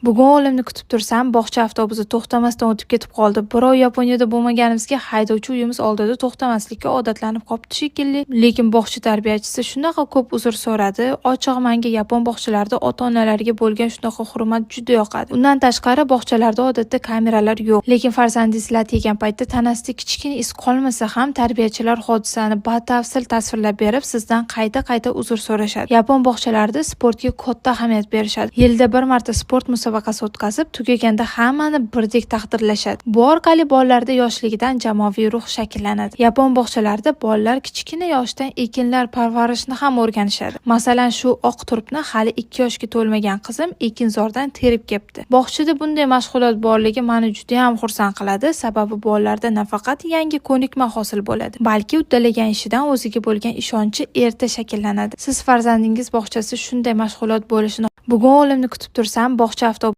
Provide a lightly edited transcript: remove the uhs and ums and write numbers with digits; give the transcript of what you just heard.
Bugun o'g'limni kutib tursam, bog'cha avtobusi to'xtamasdan o'tib ketib qoldi. Bir oy Yaponiyada bo'lmaganimizga haydovchi uyimiz oldida to'xtamaslikka odatlanib qopti shekilli. Lekin bog'cha tarbiyachisi shunaqa ko'p uzr so'radi. Ochig'i, menga yapon bog'chalarida ota-onalarga bo'lgan shunaqa hurmat juda yoqadi. Undan tashqari, bog'chalarda odatda kameralar yo'q. Lekin farzandingiz lat yegan paytda tanasida kichkina iz qolmasa ham, tarbiyachilar hodisani batafsil tasvirlab berib, sizdan qayta-qayta uzr so'rashadi. Yapon bog'chalarida sportga katta ahamiyat berishadi. Yilda bir marta sport musobaqasi o'tkazib, tugaganda hammani birdek taqdirlashadi. Bu orqali bolalarda yoshligidan jamoaviy ruh shakllanadi. Yapon bog'chalarida bolalar kichkina yoshdan ekinlar parvarishini ham o'rganishadi. Masalan, shu oq turpni hali 2 yoshga to'lmagan qizim ekinzordan terib kepti. Bog'chada bunday mashg'ulot borligi meni judayam xursand qiladi, sababi bolalarda nafaqat yangi ko'nikma hosil bo'ladi, balki uddalagan ishidan o'ziga bo'lgan ishonchi erta shakllanadi. Siz farzandingiz bog'chasida shunday mashg'ulot bo'lishini. Bugun o'g'limni kutib tursam, bog'cha avtobusi